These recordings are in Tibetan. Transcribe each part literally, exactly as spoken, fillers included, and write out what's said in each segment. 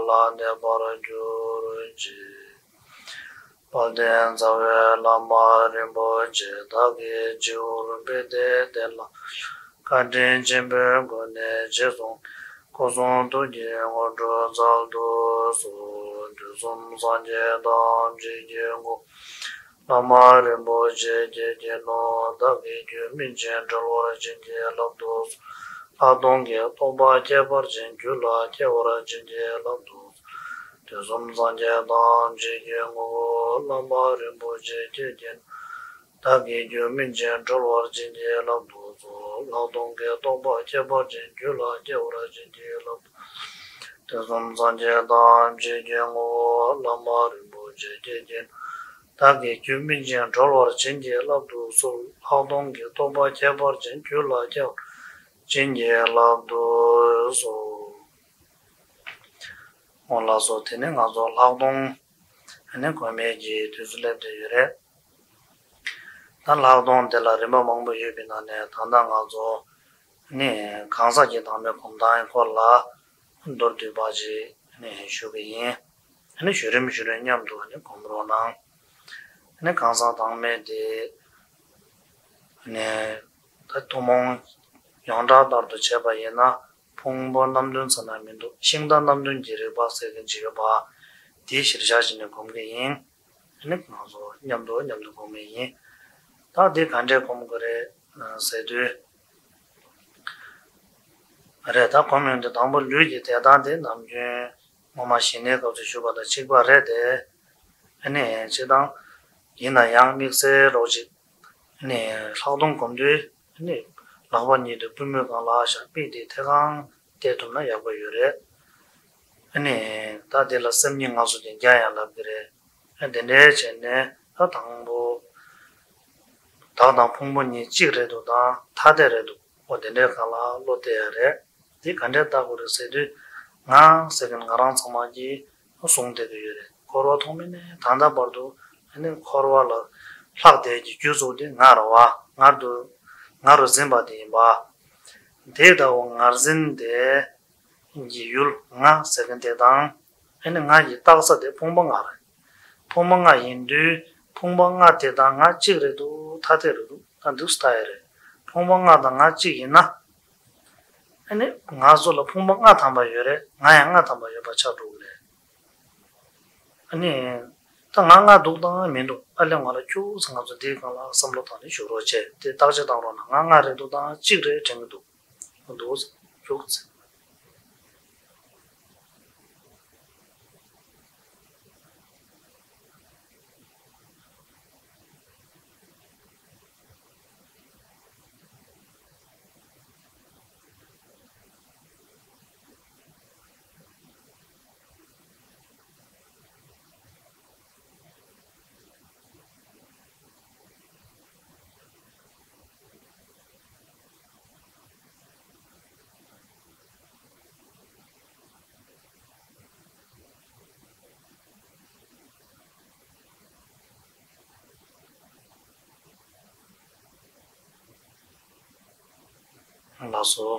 ལ་གནས་པར་གྱུར་ཅིག། དཔལ་ལྡན་རྩ་བའི་བླ་མ་རིན་པོ་ཆེ་བདག་གིས་སྤྱི་བོར་ཕུལ་ཏེ་བསྟན་ལ། བཀའ་དྲིན་ཆེན་པོའི་སྒོ་ནས་རྗེས་སུ་སྐུ་གསུང་ཐུགས་ཀྱི་དངོས་གྲུབ་སྩལ་དུ་གསོལ། དུས་གསུམ་སངས་རྒྱས་ཐམས་ཅད་ཀྱི་གོ། བླ་མ་རིན་པོ་ཆེ་ཁྱེད་ཀྱིས་ནི། བདག་གི་རྒྱུད་སྨིན་ཅིང་གྲོལ་བར་བྱིན་གྱིས་བརླབ་ཏུ་གསོལ། ལྷག་མཐོང་གི་རྟོགས་པ་ཁྱད་པར་ཅན་རྒྱུད་ལ་སྐྱེ་བར་བྱིན་གྱིས་བརླབ་ཏུ་གསོལ། དུས་གསུམ་སངས་རྒྱས་ཐམས་ཅད་ཀྱི་ངོ་བོ། བླ་མ་རིན་པོ་ཆེ་ཁྱེད་ཀྱིས་ནི། བདག་གི་རྒྱུད་སྨིན་ཅིང་གྲོལ་བར་བྱིན་གྱིས་བརླབ་ཏུ་གསོལ། ལྷག་མཐོང་གི་རྟོགས་པ་ཁྱད་པར་ཅན་རྒྱུད་ལ་སྐྱེ་བར་བྱིན་གྱིས་བརླབ་ཏུ་གསོལ། དུས་གསུམ་སངས་རྒྱས་ཐམས་ཅད་ཀྱི་ངོ་བོ། བླ་མ་རིན་པོ་ཆེ་ཁྱེད་ཀྱིས་ནི། བདག་གི་རྒྱུད་སྨིན་ཅིང་གྲོལ་བར་བྱིན་གྱིས་བརླབ་ཏུ་གསོལ། ལྷག་མཐོང་གི་རྟོགས་པ་ཁྱད་པར་ཅན་རྒྱུད་ལ་སྐྱེ་བར་བྱིན་གྱིས་བརླབ་ཏུ་གསོལ། འོ་ལགས་སོ། དེ་ནས་ང་ཚོ་ལྷག་མཐོང་ཨ་ནི་སྒོམ་ཡས་ཀྱི་དུས་ཚོད་སླེབས་བསྡད་ཡོད་རེད། ད་ལྷག་མཐོང་དེ་ལ་རིམ་པ་མང་པོ་ཡོད་པའི་ནང་ནས་ད་ལྟ་ང་ཚོ་ནི་གང་ཟག་གི་བདག་མེད་སྒོམ་སྟངས་སྐོར་ལ་མདོར་བསྡུས་པ་ཅིག་ནི་ཞུ་གི་ཡིན། ཨ་ནི་བཞུད་རིམ་བཞུད་རིམ་མཉམ་དུ་ཨ་ནི་སྒོམ་རོགས་གནང་། ཨ་ནི་གང་ཟག་བདག་མེད་དེ་ནས་ད་ཐུན་མོང་ཡོངས་གྲགས་ལྟར་དུ་བྱས་པ་ཡིན་ན་ཕུང་པོ་རྣམ་བདུན་ཚང་ན་མི་འདུག། ཤིང་རྟ་རྣམ་བདུན་གྱི་རིག་པ་ཟེར་གྱི་ཅིག་ཡོད་པ་དེའི་གཞིར་བཞག་བྱས་ནས་སྒོམ་གྱི་ཡིན། ཨ་ནི་ང་ཚོ་མཉམ་དུ་མཉམ་དུ་སྒོམ་གྱི་ཡིན། ད་འདི་ག་འདྲས་སྒོམ་དགོས་རེད་ཟེར་དུས། རེད། ད་སྒོམ་ཡོང་དུས་དང་པོ་ལུས་ཀྱི་བསྡད་སྟངས་དེ་ནམ་རྒྱུན་སྔོན་མ་ཞི་གནས་སྐབས་སུ་ཞུས་པ་དང་གཅིག་པ་རེད་དེ། ཨ་ནི་སྤྱིར་བཏང་ཡིན་ན་ཡང་དམིགས་བསལ་རོགས་ཅིག་ཨ་ནི་ལྷག་མཐོང་སྒོམ་དུས་ཨ་ནི་ལག་པ་གཉིས་དེ་པུས་མོའི་སྒང་ལ་བཞག། མིག་དེ་ཐད་གང་བལྟས་ཐུབ་ན་ཡག་པོ་ཡོད་རེད། ཨ་ནི་ད་དེ་ལ་སེམས་ཉིད་ངལ་གསོ་དེ་རྒྱག་ཡང་ལབ་ཀྱི་རེད། ཨ་དེ་འདྲའི་བྱས་ནས་ད་དང་པོ་བདག་དང་ཕུང་པོ་གཉིས་གཅིག་རེད་འདུག་དང་ཐ་དད་རེད་འདུག། འོ་དེ་འདྲའི་སྒང་ལ་བློ་གཏད་ཡ་རེད། དེ་ག་འདྲས་བལྟ་དགོས་རེད་ཟེར་དུས། ང་ཟེར་མཁན་ང་རང་ཚང་མ་གིས་གསུངས་བསྡད་ཀྱི་ཡོད་རེད། འཁོར་བ་ཐོག་མེད་ནས་ད་ལྟ་བར་དུ་ཨ་ནི་འཁོར་བ་ལ་ལྷག་བསྡད་ཀྱི་རྒྱུ་གཙོ་བོ་དེ་ང་རེད་བ། ང་རུ་ང་རུ་འཛིན་པ་དེ་ཡིན་པ། དེ་ལྟ་བུ་ངར་འཛིན་དེ་གི་ཡུལ་ང་ཟེར་མཁན་དེ་དང་། ཨ་ནི་ང་གི་རྟག་ས་དེ་ཕུང་པོ་ལྔ་རེད། ཕུང་པོ་ལྔ་ཡིན་དུས་ཕུང་པོ་ལྔ་དེ་དང་ང་གཅིག་རེད་འདུག། ཐ་དད་རེད་འདུག། ད་འདུག་སེ་ལྟ་ཡ་རེད། ཕུང་པོ་ལྔ་དང་ང་གཅིག་ཡིན་ན། ཨ་ནི་ང་ཚོ་ལ་ཕུང་པོ་ལྔ་ཐམ་པ་ཡོད་རེད། ང་ཡང་ལྔ་ཐམ་པ་ཡོད་པ་ཆགས་འགྲོ་གི་རེད། ཨ་ནི་ད་ང་ལྔ་འདུག་དང་མི་འདུག། ཨ་ལས་ང་ལ་ཁྱུག་ཙམ་ང་ཚོ་འདིའི་སྒང་ལ་བསམ་བློ་བཏང་ནས་བཞུགས་རོགས་བྱས། དེ་བརྟག་དཔྱད་བཏང་རོགས་གནང་། ང་ལྔ་རེད་འདུག་དང་གཅིག་རེད་དྲན་གྱི་འདུག། འདུག་ཁྱུག་ཙམ། ལགས་སོ།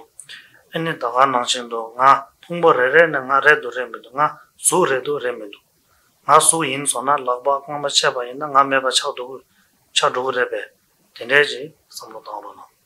ཨ་ནི་ད་ག་ནང་བཞིན་དུ་ང་ཕུང་པོ་རེ་རེ་ནས་ང་རེད་འདུག་རེད་མི་འདུག། ང་གཟུགས་རེད་འདུག་རེད་མི་འདུག། ང་གཟུགས་ཡིན་སོང་ན་ལག་པ་རྐང་པ་ཆད་པ་ཡིན་ན་ང་མེད་པ་ཆགས་འགྲོ་གི་ཆགས་འགྲོ་གི་རེད་པས། དེ་འདྲའི་ཅིག་བསམ་བློ་བཏང་རོགས་གནང་།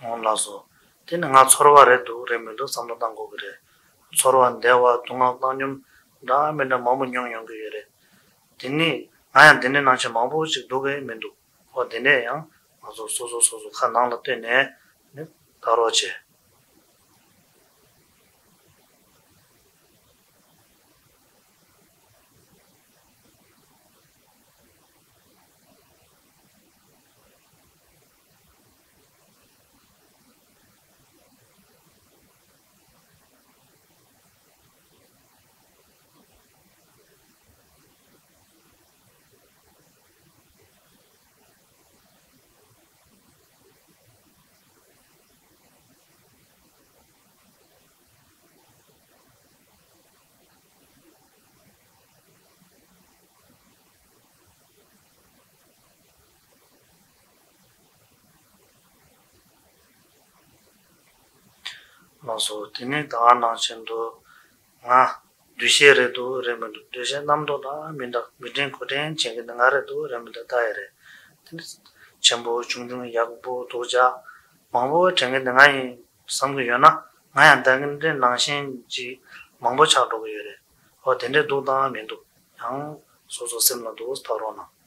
འོང་ལགས་སོ། དེ་ནི་ང་ཚོར་བ་རེད་འདུག་རེད་མི་འདུག་བསམ་བློ་བཏང་དགོས་ཀྱི་རེད། ཚོར་བ་བདེ་བ་སྡུག་བསྔལ་བཏང་སྙོམས་འདྲ་མི་འདྲ་མང་པོ་མྱོང་ཡོང་གི་ཡོད་རེད། དེ་ནི་ང་ཡང་དེ་འདྲའི་ནང་བཞིན་མང་པོ་ཅིག་འདུག་གི་མི་འདུག། འོ་དེ་ནས་ཡང་ང་ཚོ་སོ་སོ་སོ་སོ་ཁ་ནང་ལ་བལྟས་ནས་ནི་ལྟ་རོགས་བྱེད། ལགས་སོ། དེ་ནི་ད་ག་ནང་བཞིན་དུ་ང་འདུ་ཤེས་རེད་འདུག་རེད་མི་འདུག་འདུ་ཤེས་རྣམ་རྟོག་དང་མི་འདྲ་མི་འདྲེན་ཁོ་འདྲེན་བྱེད་མཁན་དེ་ང་རེད་འདུག་རེད་མི་འདུག་ལྟ་ཡ་རེད། དེ་ནི་ཆེན་པོ་ཆུང་ཆུང་ཡག་པོ་སྡུག་ཅག་མང་པོ་དྲན་མཁན་དེ་ང་ཡིན་བསམ་གྱི་ཡོད་ན། ང་ཡང་ད་གིན་དེ་ནང་བཞིན་ཅིག་མང་པོ་ཆགས་འགྲོ་གི་ཡོད་རེད། འོ་དེ་འདྲས་འདུག་དང་མི་འདུག་ཡང་སོ་སོ་སེམས་ལ་འདུག་ལྟ་རོགས་གནང་།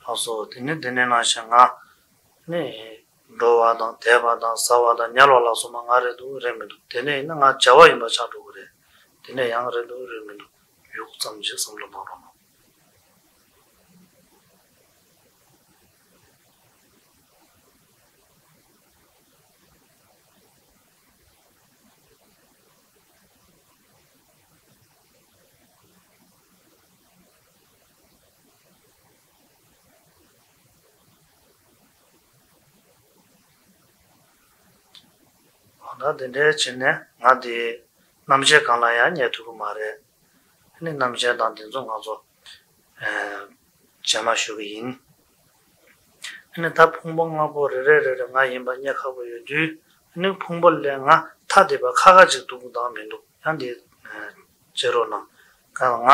ལགས་སོ། དེ་ནི་དེ་ནས་ནང་བཞིན་ང་ནི་འགྲོ་བ་དང་བསྡད་པ་དང་ཟ་བ་དང་ཉལ་བ་ལ་སོགས་པ་ང་རེད་འདུག་རེད་མི་འདུག་དེ་ནས་ཡིན་ན་ང་བྱ་བ་ཡིན་པ་ཆགས་འགྲོ་གི་རེད། དེ་ནས་ཡང་རེད་འདུག་རེད་མི་འདུག་ཡུག་ཙམ་ཅིག་བསམ་བློ་གཏོང་རོགས་གནང་། འོ་ན་དེ་འདྲའི་བྱས་ནས་ང་དེ་རྣམ་ཤེས་སྒང་ལ་ཡང་ཉལ་ཐུབ་ཀྱི་མ་རེད། ཨ་ནི་རྣམ་ཤེས་དང་དེ་ཚོ་ང་ཚོ་ཨ་རྗེས་མ་ཞུ་གི་ཡིན། ཨ་ནི་ད་ཕུང་པོ་ལྔ་པོ་རེ་རེ་རེ་རེ་ང་ཡིན་པ་རྙེད་ཁག་པོ་ཡོད་དུས། ཨ་ནི་ཕུང་པོ་ལས་ང་ཐ་དད་པ་ཁ་ཁ་ཅིག་འདུག་དང་མི་འདུག་ཡང་དེ་བྱེད་རོགས་གནང་། གང་ང་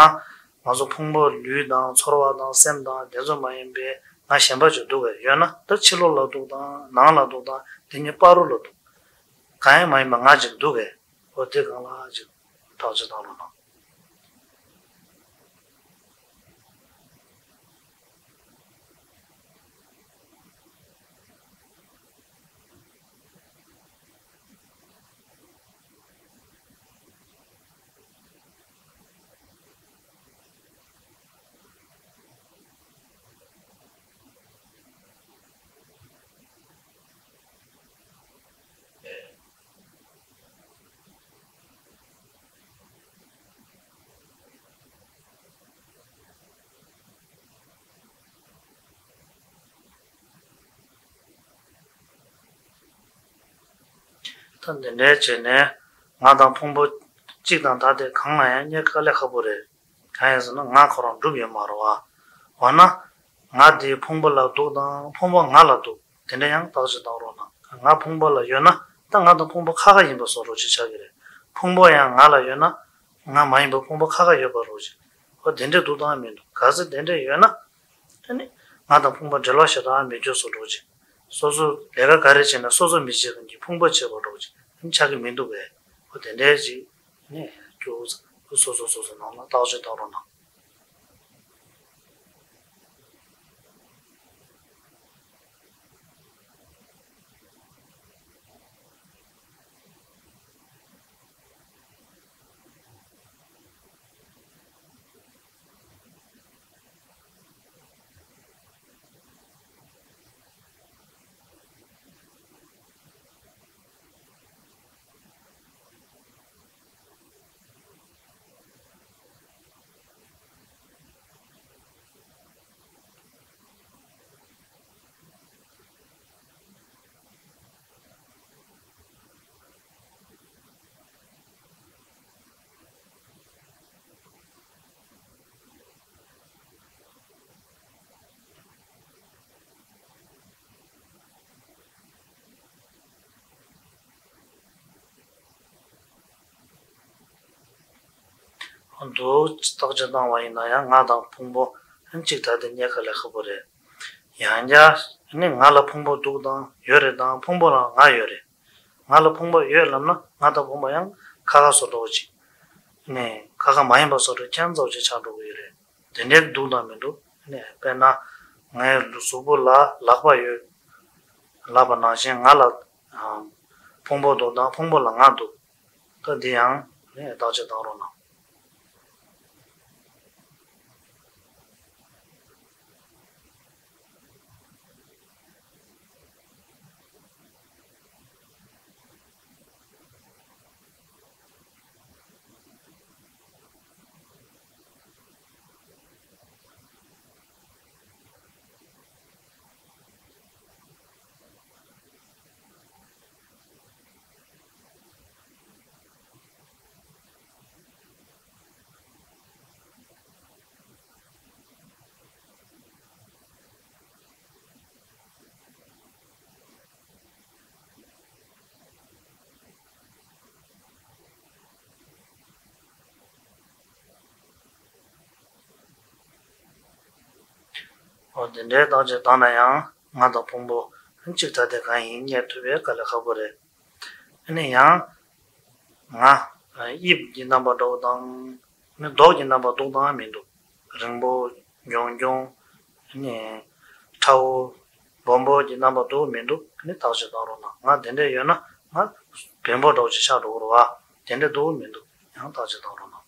ང་ཚོ་ཕུང་པོ་ལུས་དང་ཚོར་བ་དང་སེམས་དང་དེ་ཚོ་མ་ཡིན་པའི་ང་གཞན་པ་ཅིག་འདུག་གས་ཡོད་ན། ད་ཕྱི་ལོགས་ལ་འདུག་དང་ནང་ལ་འདུག་དང་དེ་གཉིས་བར་རུ་ལ་འདུག་གང་ཡང་མ་ཡིན་པ་ང་ཅིག་འདུག་གས། འོ་དེ་གང་ལ་ཅིག་ཐག་གཅོད་བཏང་རོགས་གནང་། ད་འདི་འདྲའི་བྱས་ནས་ང་དང་ཕུང་པོ་གཅིག་དང་ཐ་དད་གང་ལ་ཡང་རྙེད་དཀའ་ལས་ཁག་པོ་རེད། གང་ཡིན་ཟེར་ན་ང་ཁོ་རང་གྲུབ་ཡོད་མ་རེད་བ། འོ་ན་ང་དེ་ཕུང་པོ་ལ་འདུག་དང་ཕུང་པོ་ང་ལ་འདུག་དེ་འདྲ་ཡང་བརྟག་དཔྱད་བཏང་རོགས་གནང་། ང་ཕུང་པོ་ལ་ཡོད་ན་ད་ང་དང་ཕུང་པོ་ཁ་ཁ་ཡིན་པ་བཟོ་འདྲ་ཅིག་ཆགས་ཀྱི་རེད། ཕུང་པོ་ཡང་ང་ལ་ཡོད་ན་ང་མ་ཡིན་པ་ཕུང་པོ་ཁ་ཁ་ཡོད་པ་འདྲ་ཅིག་འོ་དེ་འདྲ་འདུག་དང་མི་འདུག་གལ་སྲིད་དེ་འདྲ་ཡོད་ན། ཨ་ནི་ང་དང་ཕུང་པོ་འབྲེལ་བ་ཞེ་དྲག་མི་འཇོག་བཟོ་འདྲ་ཅིག་སོ་སོ་ལས་ཀ་ག་རེ་བྱས་ན་སོ་སོ་མི་བྱེད་མཁན་གྱི་ཕུང་པོ་བྱེད་པ་འདྲ་ཅིག་ཨ་ནི་ཆགས་ཀྱི་མི་འདུག་གས། འོ་དེ་འདྲའི་ཅིག་ཨ་ནི་སྐྱོ་བོ་སོ་སོ་སོ་སོ་ནང་ལ་བརྟག་དཔྱད་བཏང་རོགས་གནང་། འདུག་བརྟག་དཔྱད་བཏང་བ་ཡིན་ན་ཡང་ང་དང་ཕུང་པོ་གཅིག་ད་དེ་རྙེད་དཀའ་ལས་ཁག་པོ་རེད། ཡང་བསྐྱར་ནི་ང་ལ་ཕུང་པོ་འདུག་དང་ཡོད་རེད་དང་ཕུང་པོ་ལ་ང་ཡོད་རེད། ང་ལ་ཕུང་པོ་ཡོད་ལབ་ན་ང་དང་ཕུང་པོ་ཡང་ཁ་ཁ་བཟོ་འདྲ་བོ་ཅིག་ནས་ཁ་ཁ་མ་ཡིན་པ་སོགས་ཀྱི་ཁྱད་མཚར་ཅིག་ཆགས་འགྲོ་གི་ཡོད་རེད། དེ་འདྲའི་སྡུག་དང་མི་འདུག་ནས་དཔེར་ན་ངའི་གཟུགས་པོ་ལ་ལག་པ་ཡོད་ལབ་པ་ནང་བཞིན་ང་ལ་ཕུང་པོ་འདུག་དང་ཕུང་པོ་ལ་ང་འདུག་ད་འདི་ཡང་ནས་བརྟག་དཔྱད་བཏང་རོགས་གནང་། འོ་དེ་འདྲའི་བརྟག་དཔྱད་བཏང་ན་ཡང་ང་དང་ཕུང་པོ་གཅིག་ད་དེ་གང་ཡིན་རྙེད་ཐུབ་པའི་དཀའ་ལས་ཁག་པོ་རེད། ཨ་ནི་ཡང་ང་དབྱིབས་ཀྱི་རྣམ་པ་འདྲ་བོ་དང་ནི་མདོག་གི་རྣམ་པ་འདུག་དང་མི་འདུག་རིང་པོ་རྒྱུང་རྒྱུང་ནི་ཁྲ་བོ་སྦོམ་པོ་གྱི་རྣམ་པ་འདུག་མི་འདུག་ནི་བརྟག་དཔྱད་བཏང་རོགས་གནང་། ང་དེ་འདྲ་ཡོད་ན་ང་བེམ་པོ་འདྲ་བོ་ཅིག་ཆགས་འགྲོ་གི་རེད་བ། དེ་འདྲ་འདུག་མི་འདུག་ཡང་བརྟག་དཔྱད་བཏང་རོགས་གནང་།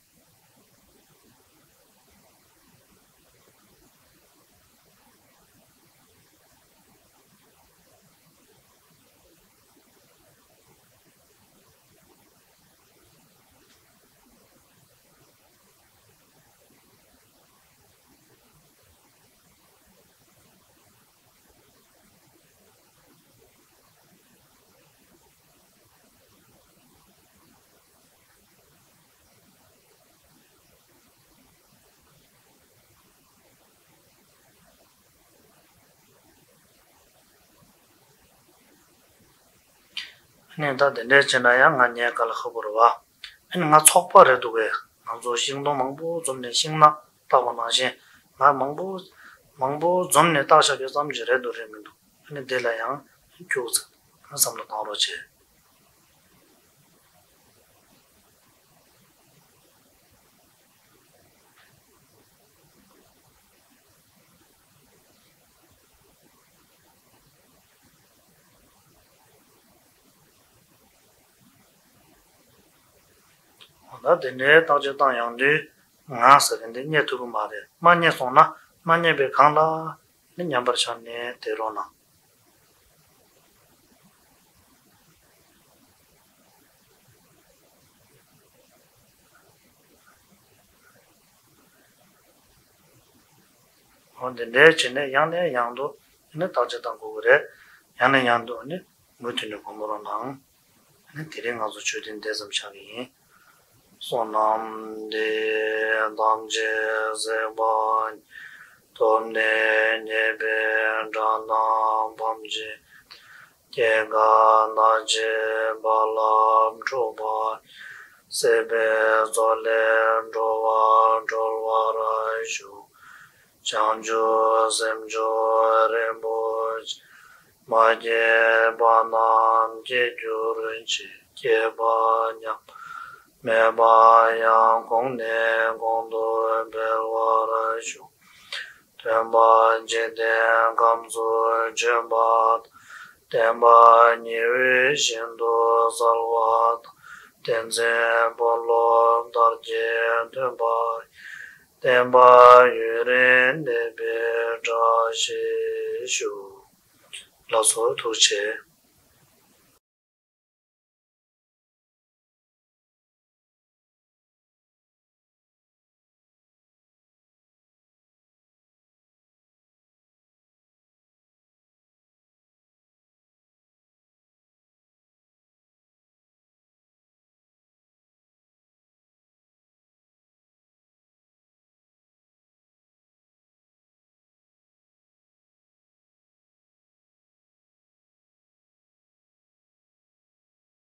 ཨ་ནི་ད་དེ་འདྲའི་བྱས་ན་ཡང་ང་རྙེད་དཀའ་ལས་ཁག་པོ་རེད་བ། ཨ་ནི་ང་ཚོགས་པ་རེད་འདུག་གས། ང་ཚོ་ཤིང་སྡོང་མང་པོ་འཛོམས་ནས་ཤིང་ནགས་བཏགས་པ་ནང་བཞིན་ང་མང་པོ་མང་པོ་འཛོམས་ནས་བཏགས་བཞག་རྒྱུ་ཙམ་གྱི་རེད་འདུག་རེད་མི་འདུག་ཨ་ནི་དེ་ལ་ཡང་ཁྱུག་ཙམ་བསམ་བློ་གཏོང་རོགས་བྱེད། འོ་ན་དེ་འདྲའི་བརྟག་དཔྱད་བཏང་ཡོང་དུས་ང་ཟེར་མཁན་དེ་རྙེད་ཐུབ་ཀྱི་མ་རེད། མ་རྙེད་སོང་ན་མ་རྙེད་པའི་སྒང་ལ་ནི་མཉམ་པར་བཞག་ནས་བསྡད་རོགས་གནང་། འོ་འདི་འདྲའི་བྱས་ནས་ཡང་ནས་ཡང་དུ་ནི་བརྟག་དཔྱད་བཏང་དགོས་ཀྱི་རེད། ཡང་ནས་ཡང་དུ་ནི་མུ་མཐུད་ནས་སྒོམ་རོགས་གནང་། ནི་དེ་རིང་ང་ཚོ་ཆོས་ཐུན་དེ་ཙམ་ཆགས་ཀྱི་ཡིན། བསོད་ནམས་འདི་ཡིས་ཐམས་ཅད་གཟིགས་པ་ཉིད། ཐོབ་ནས་ཉེས་པའི་དགྲ་རྣམས་ཕམ་བྱས་ཏེ། སྐྱེ་རྒ་ན་འཆིའི་རྦ་རླབས་འཁྲུགས་པ་ཡི། སྲིད་པའི་མཚོ་ལས་འགྲོ་བ་སྒྲོལ་བར་ཤོག། བྱང་ཆུབ་སེམས་མཆོག་རིན་པོ་ཆེ། མ་སྐྱེས་པ་རྣམས་སྐྱེ་གྱུར་ཅིག། སྐྱེས་པ་ཉམས་མེད་པ་ཡང་གོང་ནས་གོང་དུ་འཕེལ་བར་ཤོག། སྟོན་པ་འཇིག་རྟེན་ཁམས་སུ་བྱོན་པ་དང་། བསྟན་པ་ཉི་འོད་བཞིན་དུ་གསལ་བ་དང་། བསྟན་འཛིན་དཔོན་སློབ་དར་རྒྱས་ཐོན་པ་ཡི། བསྟན་པ་ཡུན་རིང་གནས་པའི་བཀྲ་ཤིས་ཤོག། ལགས་སོ། ཐུགས་རྗེ་ཆེ།